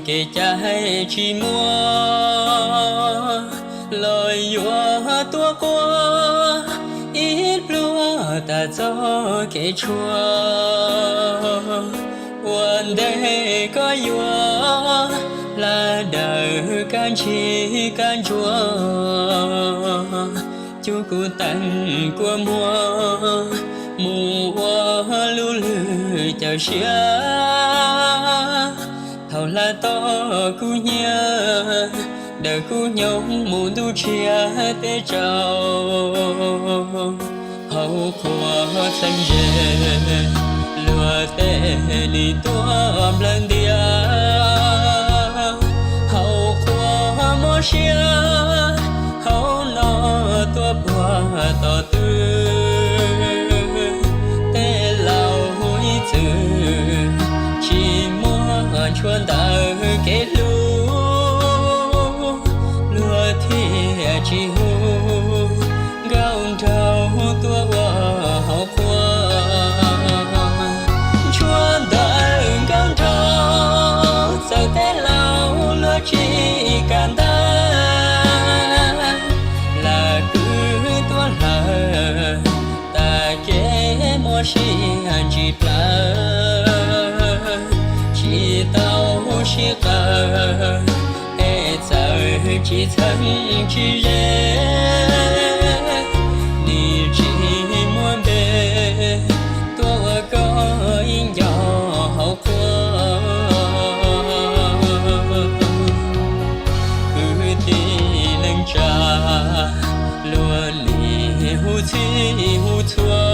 Kev cai tsis muaj los yuav tuaj quaj, ib pluag tas txoj kev tshuaj. Ua ntej koj yuav hla dawm kab ntsig kab ntsuag, cuj kuv teem kua muag mus ua lub lwg cawm siab. Thaum hla toj kub hnyiab, dawm kub hnyo mus ntuj tsiab teb tsaus. Hauv qhua txheem ze, luag tej nim tuaj nplawg ntias. Hauv qhua mob siab, hauv no tuaj puag tom tw. Tej laus ib txwm tsis muaj ntshua ntawm kev hlub, luag thiaj tsis hu nkauj nraug tuaj ua hauv qhua. Ntshua ntawm nkauj nraug txawm tej laus luag tsis kam ntag, lam kwv tuaj hlawv tas kev mob siab ntsis plawv, tsis tau sib qawm es txawm tsis txheeb tsis ze, nim tsis muaj npe tuaj ua koj ib nco hauv qhua. Kwv tij neej tsa luag nim hu txhij hu txhua,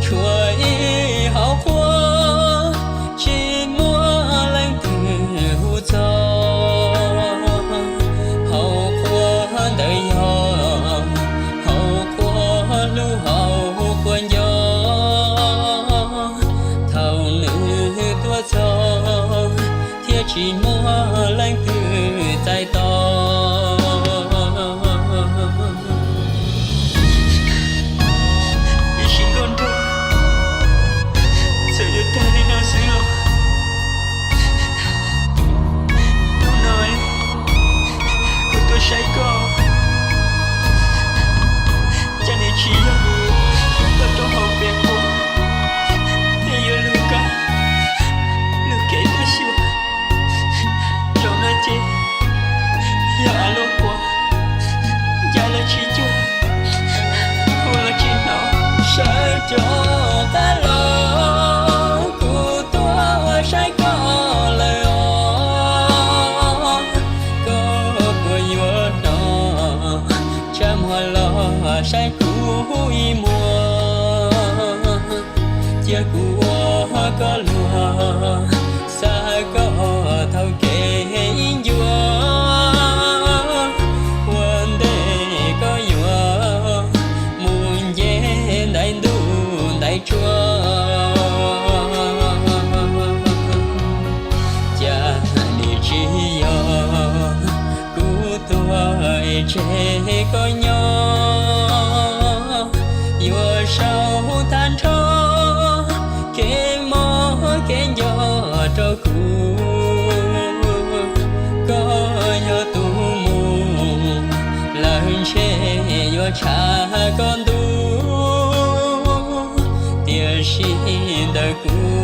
tshuav ib hauv qhua tsis muaj leej twg hu txog. Hauv qhua ntawd yog hauv qhua hlub hauv qhua nco. Thaum nws tuaj txog thiaj tsis muaj leej twg txais tos. Ib sim nkauj nraug, txawm yuav tag li no xwb los hnub no kuv tuaj saib koj, cas nim tsis yog koj tuaj hauv peb qhua, es yuav lug kab lug kev tuaj xyuas. Zaum no ces yog av luaj quas, ncav los tsis cuag, hu los tsis hnov. Sawv rov qab los kuv tuaj saib koj lawm os. Koj puas yuav hnov, tsa muag los saib kuv ib muag, cia kuv ua koj luag, xa koj thaum kev ib ncua. Ua ntej koj yuav mus nce ntaiv ntuj ntaiv tsuag, cas nim tsis yog kuv tuag es tseg koj nyob. Yuav sau tag nrho kev mob kev nco rau kuv. Koj yog tus mus lawm ntshe yuav tshav koj ntuj, tiam sis ntawm kuv